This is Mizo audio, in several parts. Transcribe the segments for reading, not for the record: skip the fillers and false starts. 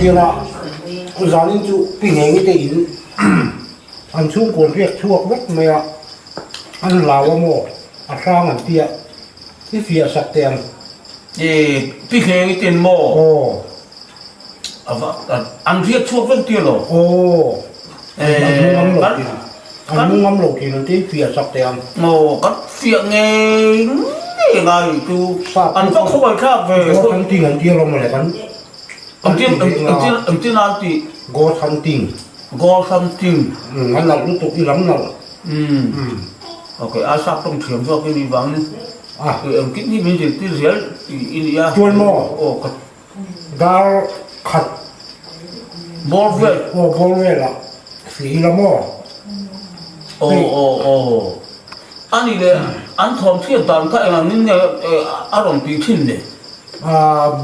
Thiana zanin chu pi ngei te in an chhungkaw an riak chhuak vek mai a, an hlau a maw a hrang an tia i fiah sak teh ang. E pi ngei ten maw? Aw. An riak chhuak vek tia lo? Aw. An mu ngam lo thin. An mu ngam lo thin an ti i fiah sak teh ang. Aw kan fiah ngei ngei ngai chu an va khawngaih thlak ve. Ghost hunting an tia lo mawle kan Engtin engtin an tih? Ghost hunting. Ghost hunting. A nalh lutuk i lam nalh. Umm ok a sap tawng thiam zawk i nih vangin engtin hi min zirtir zel tih i nia. Chuan maw? Aw ka Dar khat bawr vel. Aw bawr vel ah si ila maw? Aw aw aw a nih leh an thawm chhiat dan kha eng angin nge a rawn tih thin le?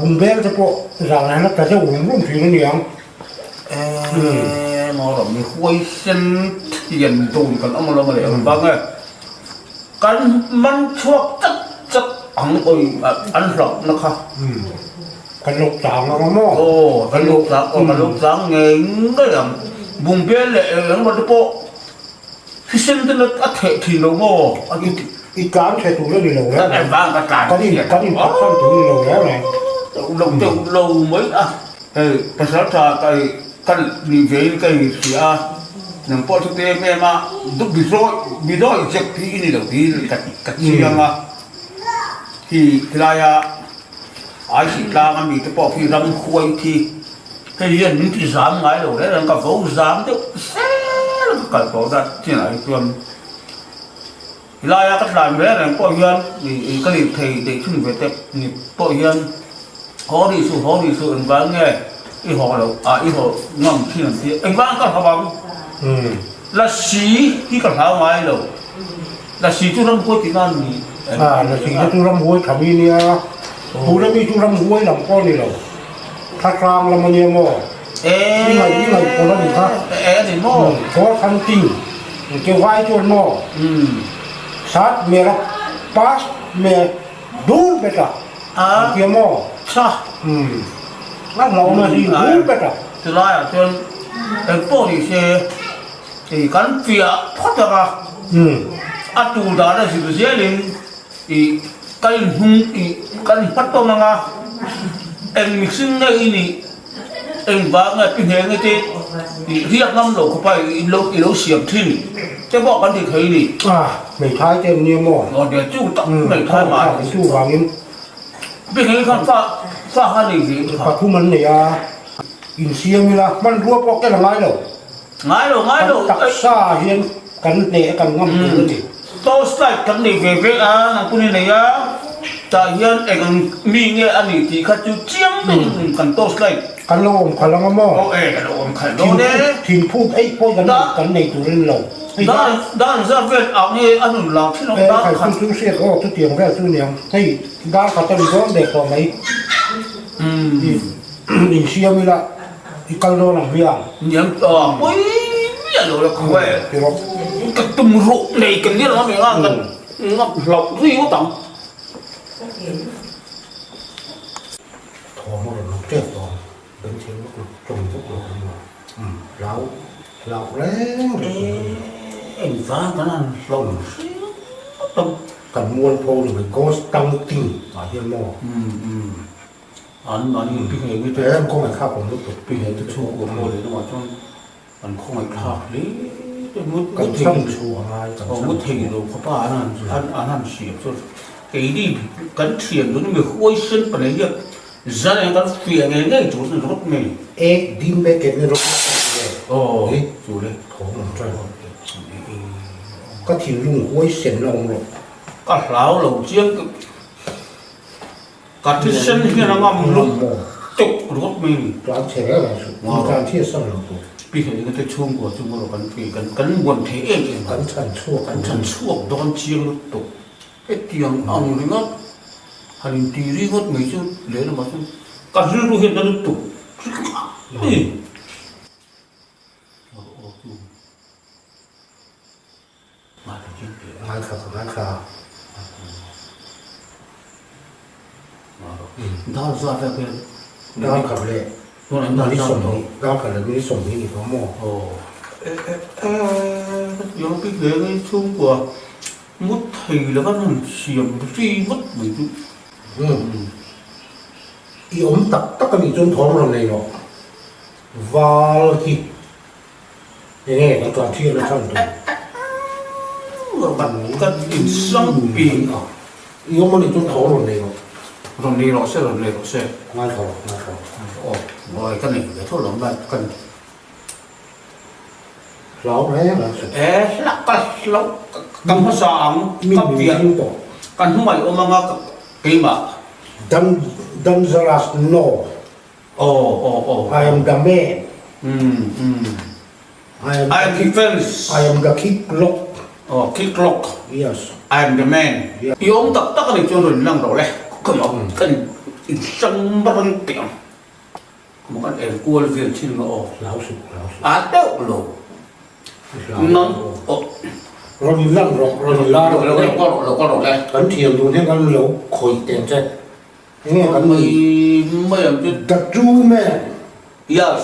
Bungbel te pawh zan ah hian a tla deuh rum rum thin a niang. Eee maw ram hi huaisen thian dun kan awm alawm a leh ang vang e. Kan man chhuak chat chat ang awi an hlauh na kha. Kan lo tlang ang a maw? Aw kan lo tlang aw kan lo tlang ngei ngei ang. Bungbel leh eng emaw te pawh thisen ten a theh thin lo maw? I tlan theh tur a ni lo reng reng. Kan in kan in phatsan tur a ni lo reng reng. Lo deuh lo mai a. Hei pasal tha kai ka nih ve in ka inhria a, nang pawh chu te em em a dup bi zawi bi zawi zek hi i ni lo tih ka ka chiang a, khi khilai a Aisi tlang a mi te pawh khi ram huai khi hei hian min ti zam ngai lo reng reng ka vo zam deuh zel ka kal tawh dat chinah hi chuan Helai a ka tlan reng reng pawh hian ih ka lirh thei daih thung ve te ni pawh hian haw rih suh haw rih suh engvang nge i haw loh ah i haw ngam thin ang tih engvang ka hlau ang lasi hi ka hlau ngai lo lasi chu ramhuai tih nan ni a lasi te chu ramhuai tha mi nia tuna mi chu ramhuai lam pawh ni lo thlahrang lam ania maw i ngaih i ngaih pawlh a ni kha e a ni maw haw thanting Ke vai chuan maw sat mera pass me dur beta an tia maw a hlauhna hi dur beta. Chulai ah chuan eng pawh ni se i kan fiah phawt ang a, a tur dan a zir zel in i kan in hnung i kan in hmat tawn ang a, eng mihring nge i nih Engvang nge pi hneng te i riak ngam lo khawpa i lo i lo siam thin te pawh kan ti thei ni. A, hmeithai te an nia maw? Aw de chu tak hmeithai mah ni. Chu vangin. Pi hneng khan fa fa kha nei ve kha. Pathum an nei a, insiam ila hmanrua pawh ken a ngai lo. Ngai lo ngai lo. Kan taksa hian kan hneh a kan ngam tur a ni. Torch light kan nei ve ve a, nang pawhin i nei a, tah hian eng ang mi nge a nih tih kha chu chiang deuhin kan torch light. Kan lo awm khalh ang a maw? Aw e, kan lo awm khalh dawn e. Thingphut eih pawh kan kan nei tur a ni lo. Dan dan zat vel ah nge a nun lang thin ang dar khat. Chu hriat aw chutiang vel chu niang hei dar khat a ni dawn dek tawh mai. Insiam ila. I kal dawn ang hmiang. Niang ta pui miah lo la khaw e. Ka tum ruh nei ka nia lo mai nga ka ngap hlauh zui ngawt ang. Thawm a rawn lang tep tawh ang. Ben thei vak lo, tawng vak lo ang ma. Hlau, hlau reng reng tur a ni lo. Engvang kan han hlauh hriat ang. Kan mualpho ni mai ghost tang ting ah hian maw. An mahni pi ngei ngei te He an khawngaih thlak awm lutuk. Pi ngei te chhungkua pawh leh lamah chuan an khawngaih thlak hle te ngut Kan chhan chu a ngai kan chhan ngut thei lo khawpa an han an han siam chu keini kan thian dun mi huaisen pahnih hian zan eng kan fiah ngei ngei tur chu rawt mai. Ek dim be ken rawt le. Aw chu le. Thawm an try. Ka thinlung huaisen na awm rawh. Ka hlau lo chiang. Ka thisen hian a ngam lut tuk ringawt mai a ni. Tlan chhe reng reng suh, mi tlan chhiat san lo tur. Pi Hlei te chhungkua chu maw kan ti, kan kan buan thei em em a. Kan chhan chhuak kan chhan chhuak dawn chiang lutuk. Hetiang ang ringawt han inti ringawt mai chu lehlamah chuan ka rilru hian ka lutuk ringawt mai. Ngaithla ka ngaithla. Dar khat leh. Minute 20, darkar leh minute 20 ni tawh maw? Aw. E e e ka ti ang bik hle mai chhungkua mut thei lova an han siam ri ngawt mai chu. Umm. I awm tak tak a nih chuan thawm rawn nei rawh. Val hi enge kan tlan thiam na chhan tur. Kan kan insang pin a. I awm a nih chuan thawm rawn nei rawh. Rawn nei rawh se, rawn nei rawh se. Ngaithla rawh, ngaithla rawh. Aw, awi ka nei ve tho lo mai kan. Hlau reng reng suh. E hla ka hlau ka hmasa ang ka piah ka hnungaih awm anga keimah. Dan dangerous no. Aw aw aw. I am the man. Umm umm. I am I am defense. I am the kick lock. Aw kick lock. Yes. I am the man. I awm tak tak a nih chuan rawn lang rawh le. Ka lo ka in hrang reng teh ang. Ka kan en kual vel thin nga aw. Hlau suh hlau suh. A deuh lo. Nang aw. Rawn lang rawh rawn la rawh le. Lo kal rawh lo kal rawh le. Kan thiam dun hian kan lo khawih teh ang che. Enge kan ni? Mai ang chu. The true man. Yes.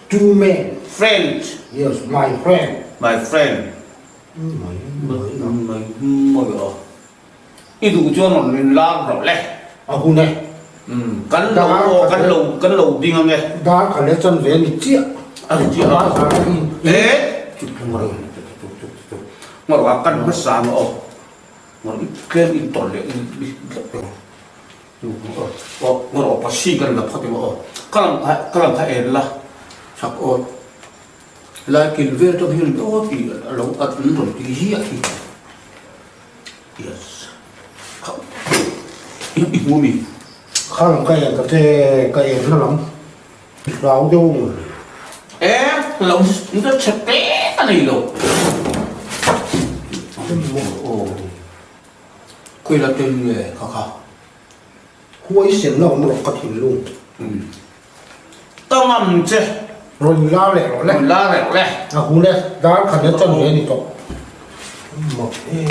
True man. Friend. Yes, my friend. My friend. Mai mai mai mai a. I duh chuan rawn in lar rawh le. A hun e. Kan lo aw kan lo kan lo ding ang e. Dar kha le chan ve ni chiah. A ni chiah a. E. Ngawrh a kan hmasa ang aw. Tlem in tawlh leh ngawrh aw pasi kan la phawt emaw aw ka lang kha ka lang kha en la chak aw lai kil vel tawp hian aw tih a lo an rawn ti ziah hi yes kha i hmu mi kha lang ka en ta che ka en na lam hlau deuh ang e lo ka chhe te a nei lo aw khawi la tel nge kha kha huai sen na awm rawh ka thinlung ka ngam che rawn la leh rawh le rawn la leh rawh le a hun e dar khat e chan ve a ni tawh mak e.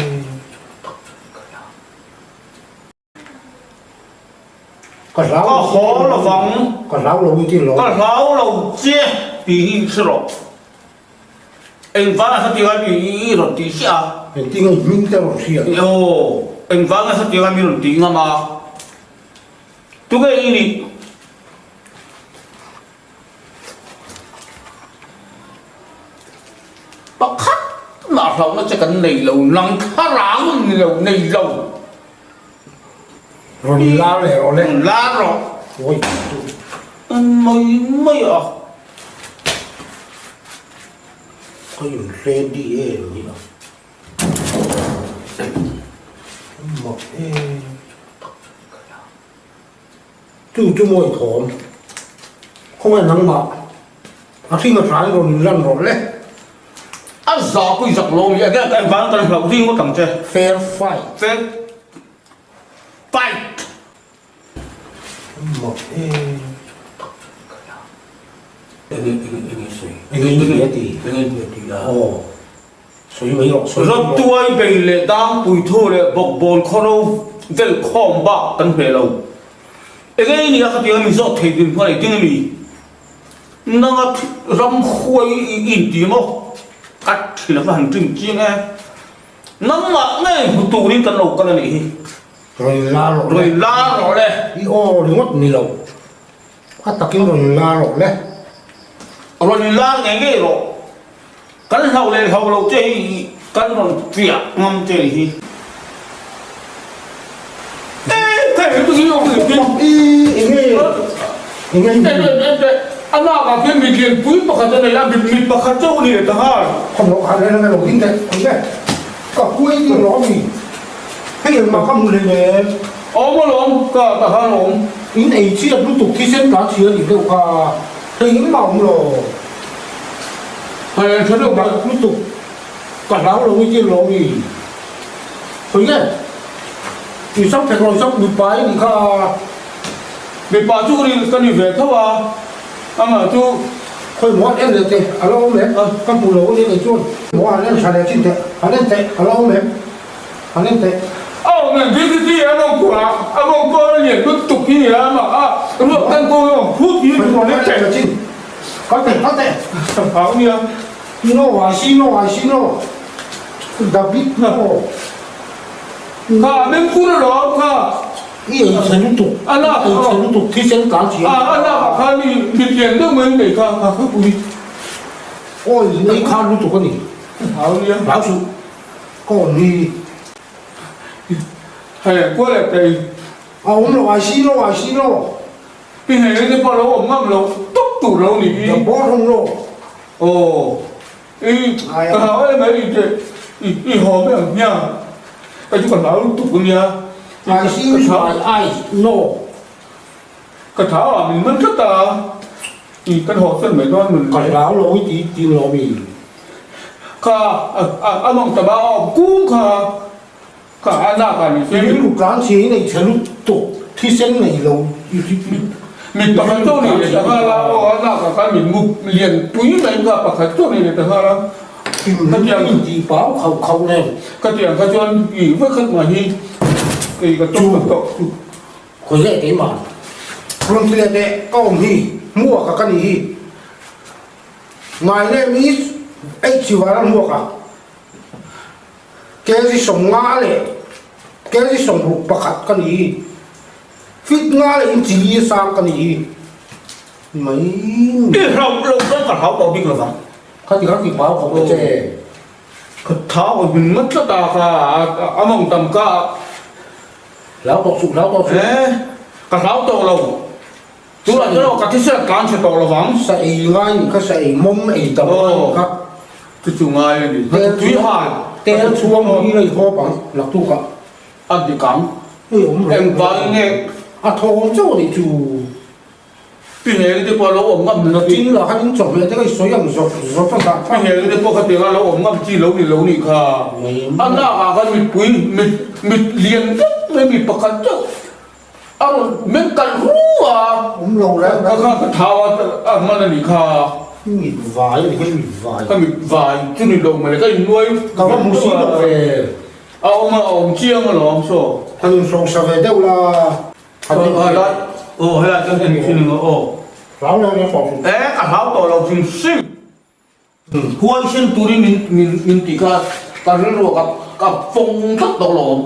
Ka hlau Ka haw lovang. Ka hlau lo i ti lo. Ka hlau lo che tih hi hre rawh. Engvanga hetianga mi i rawn tih chiah a? Engtin nge hming te rawn hriat? Aw, engvanga hetianga mi rawn tih ngam a? Tunge i nih? Pakhat mah hlauhna che kan nei lo, nang thlarau ni lo, nei lo. Rawn lar leh rawh le. Rawn lar rawh. Oi. Mai mai a. Ka in ready em ni a. Mak em. Chu chu mawi thawm. Khawngaih nangmah a hring a hrai rawn lan rawh le. A za pui zak lo mi again ka engvang kan hlauh ding ngawt ang che. Fair fight. Fair fight. Mak em. Enge enge enge sawi. Enge enge a ti. Enge enge a ti a. Aw. Sawi mai rawh sawi mai rawh. Rawtuai bei leh dangpui thu leh bawkbawn khawro vel khawm bak kan hmeh lo. Enge i nia ka ti a mi zawt thei din hman ei ding a mi? Nanga ram huai i inti maw? Ka thin a va han ṭin chiang e. Nangmah ngei hmu turin kan lo kal a nih hi. Rawn la rawh le. Rawn la rawh le. I aw ringawt ni lo. A takin rawn la rawh le. Rawn la ngei ngei rawh. Kan hlauh leh hlauh loh che hi kan rawn fiah ngam che hi. A lakah khian mi lianpui pakhat a nei a, mi pakhat chauh a ni leh ta nghal. Khawmhlawh khan reng reng a lo ding teh ang e. Ka huai ding lo a mi. Hei engmah ka hmu hlei em? Awm alawm, ka ta khan awm. In ei chiat lutuk thisen tlan chhia nih deuh kha. Hei engmah awm lo. Hei tha deuh bak lutuk. Ka hlau lo i ti lo mi. Khawi nge? I sam thek lo i sam mipa i nih kha. Mipa chu ka ni ve tho a, amah chu. Khawi maw han en leh teh, a lo awm em? Ka hmu lo a ni kei chuan. Maw han en tha leh chin teh, han en teh, a lo awm em? Han en teh. A awm em? VCC a mawngkua, a mawngkua a lian lutuk hi a amah a. Ruak kan ko yo phut hi ko le che. Kal teh kal teh. Hau nia. No I see no I see no. David no. Kha men kur lo kha. I ei chhe lutuk. A lak ei chhe lutuk thisen tlan chhia. A a lak ah khan i mitlian deuh mai nei kha kha kha pui. Awi ei khan lutuk a ni. Hau nia. Hlau suh. Ka awm hi. Hei kual leh tei. A awm lo ai si lo ai si lo. I hei te pawh lo awm ngam lo tawp tur lo ni hi. Ka bawr hawng lo. Aw i ka hlau em mai i te i haw mai ang hmiang. Ka chu ka hlau lutuk ania. I see with my eyes no. Ka thau ah min man tlat a. I kan haw san mai dawn mun. Ka hlau lo i ti tin lo mi. Kha a mawng tam a awm kung kha kha a nak ah ni se. Rilru tlan chhe i nei chhe lutuk thisen nei lo i Mit pakhat chauh nei leh ta nghal a aw a nak ah khan mit mup lian pui mai kha pakhat chauh nei leh ta nghal a. Khatiang in tih pau khauh khauh nen. Khatiang kha chuan i vekhat mah hi kei ka tawk ka tawk chu. Khawi leh keimah rawn ti leh teh ka awm hi hmuak a ka nih hi. My name is H Varanhmuak a kg 50 leh kg 61 ka nih hi. Fit nga leh in chili sang ka nih hi. Mai. I hlauh lo chuan ka hlau tawh bik lovang. Khati khan ti pau khawp che. Ka thau a hmin ngat tlat a kha a mawng tam ka. Hlau tawh suh, hlau tawh suh. Eh, ka hlau tawh lo. Tunah chuan aw ka thisen tlan chhe tawh lovang. Sa ei ngai nih kha, sa ei mawm ei tam ngai nih kha. Chu chu ngai a ni. Tui hal. Tel chhuang hi a i hawp ang laktuk ah. A dik ang. Hei awm reng. Engvangin nge? A thawm chauh a nih chu. Pi Heli te pawh a lo awm ngam lo Tin lah khan in chawhmeh te ka i sawi ang zawk zawk a dah Pi Heli te pawh khatiang a lo awm ngam chi lo ni lo nih kha. A nak ah khan mipui mit mit lian vek mai mi pakhat chauh a rawn meng kalh ru a. Awm lo reng reng. Kha ka thau a a hman a nih kha. I mit vai a ni kha i mit vai. Ka mit vai chu ni lo mawle ka innuai. Ka va hmu si lo ve. A awm a awm chiang alawm saw. Kan inhrawngsa ve deuh la. Helai aw helai kan en thin ang aw. Hlau lo nia pawh. Eh ka hlau tawh lo hrim hrim. Huaisen turin min min min tih kha ka rilru ah ka ka fawng tlat tawh lo awm.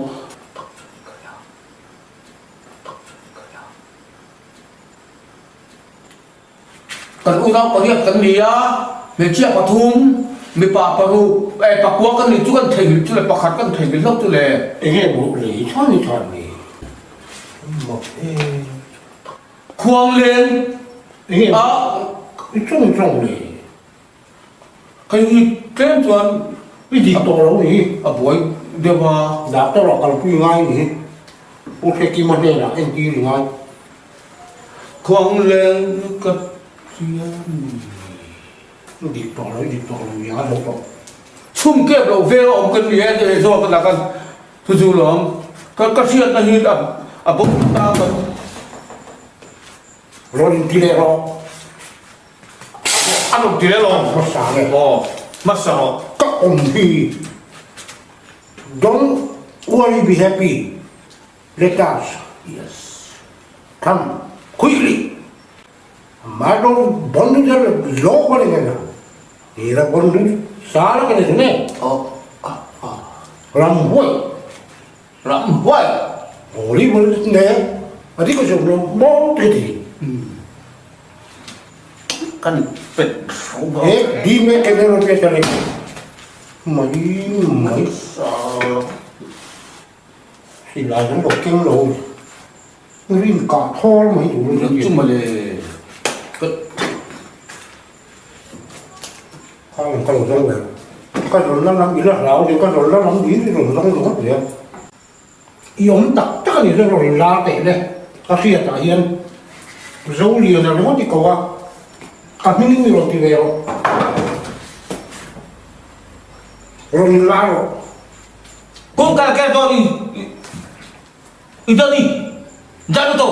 Kan unau pariat kan ni a, hmeichhia pathum, mipa paruk, eh pakua kan nih chu kan theihnghilh chu le pakhat kan theihnghilh hlauh chu le. Enge maw lei than i than ni mak e. Khuang leng Enge a. I tawng tawng le. Kei hi tlem chuan I dik tawh lo ni. A buai deuh a. Doctor ah kalpui ngai ni. Pu Hrekima hnenah entir i ngai. Khuang leng ka hria ni. I dik tawh lo, i dik tawh lo ni a lo tawh. Chhum kep loh veng a awm kan ni e tih leh zawk a lak a thu chu lawm. Ka ka hriatna hi a bo ta ka. Rawn inti leh rawh. A rawn ti leh lo. Hmasa nge? Aw, hmasa rawh. Ka awm hi. Don't worry be happy. Let us Yes. come quickly. Mado বন্ধুদের লো করে গেল এরা বন্ধু সারা করে শুনে Aw. Ram huai Ram huai. Holi bol ne adi ko jo mo te di Kan pet ro ba. Ek di me ke ne ro pe chale mai mai si lai han lo keng lo rin ka thol mai tu Chu male ka Khang ka lo dang ve ka rawn la lam ila hlau ni ka rawn la lam ni rawn dang ringawt ve a i awm tak tak a ni chuan rawn la teh le ka hriat ah hian Zoliana ringawt i ko a ka hming i rawn ti ve rawh rawn la rawh. Kawngka ker dawn i i dawn i dan to.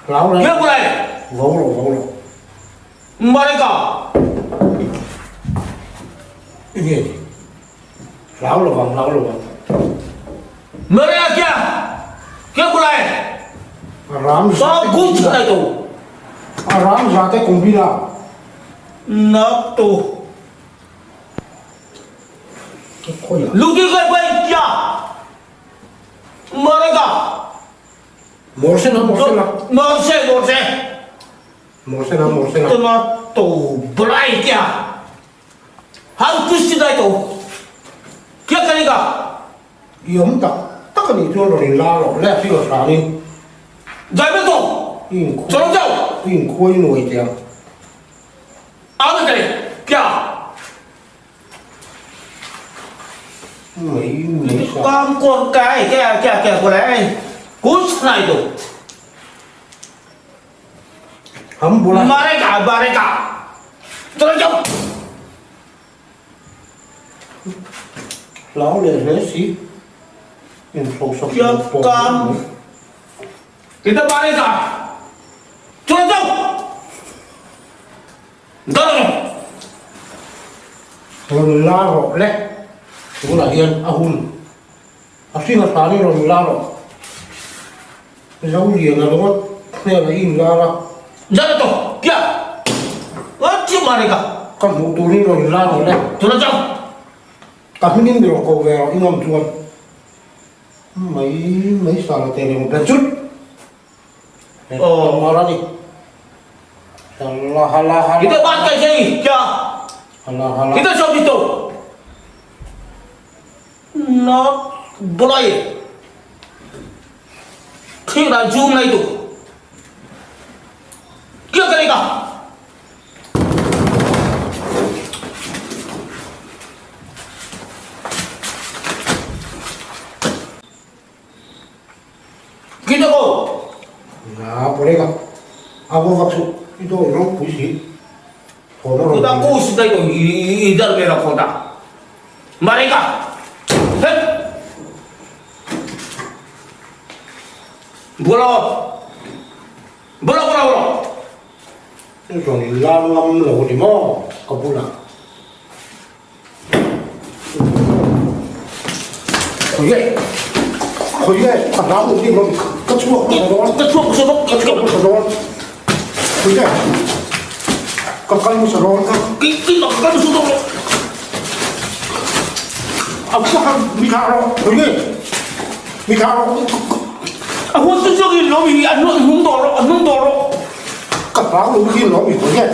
Hlau reng. Hlau reng. Vo lo vo lo. Marika. Enge ni? Hlau lo vang hlau lo vang. Maria kia. Kia kulai. Ba ku này tu. A ram za te kumbina. Na tu. Lu ki kai pai kia. Mereka. Morse na morse na. Morse morse. Morse na morse na. Tu na tu belai kia. Hang kusi dai tu. Kia kali ka. I awm tak tak a nih chuan rawn in la rawh le a field hranin. Dai ber tu. I inkhuai i inkhuai nuai teh ang. Ang a kali kia. Mai mai sa. Kam kuan kai kia kia kia ku lai kus nai tu. Ham bula. Mereka mereka. Terus jauh. Hlau leh hle si. Inhlosak Kia kam. Kita mereka. Terus jauh. Rawn la rawh le. Tunah hian a hun a hring a hranin rawn la rawh. Zo lian a ringawt hnenah i inlar a. Ka hmuh turin rawn la rawh le. Ka hmingin mi rawn ko ve rawh i ngam chuan mai mai sala te leh ber chut. Aw mar a ni. Hala hala hala. Kita bantai sei kia. Hala hala. Kita sok itu. Not boleh. Khi là zoom này tu. Kia cái này cả. Kita ko. Na pore ka. A bo vak su i do ro pui si. Tho na ro. Kita ko si dai to i dar me ra ko da. Mare ka. He. Bola. Bola bola bola. Rawn la ngam lo ni maw ka bulah. Khawi nge khawi nge ka hlau duh bik lo ka chhuak hmasa dawn ka chhuak hmasa dawn ka chhuak hmasa dawn khawi nge ka kal hmasa dawn ka ki ki ka kal hmasa dawn a ka mi thlah rawh khawi nge mi thlah rawh a huan chu chuak in lo mi a hnung dawr rawh a hnung dawr rawh ka hlau duh bik lo mi khawi nge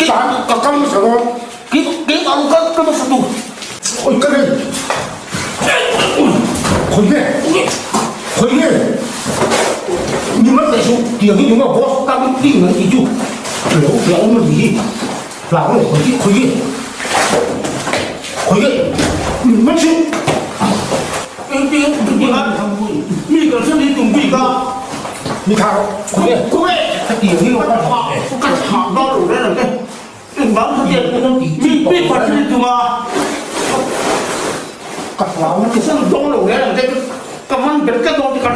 ka ka kal hmasa dawn Ôi cái này Khối ghê Khối ghê Nhưng mà tại sao Tiền như mà boss ta cũng tin mà thì chú Lão lão mà gì Lão này khối ghê Khối ghê Khối ghê Mình mất chứ Mi thao Khối ghê Khối ghê Cái tiền như mà Cái thằng đó đủ đấy là cái Mi mi phát sinh tu ma. Ka hlau na Ka dawng lo reng ang che ka man ber ka dawng chu ka.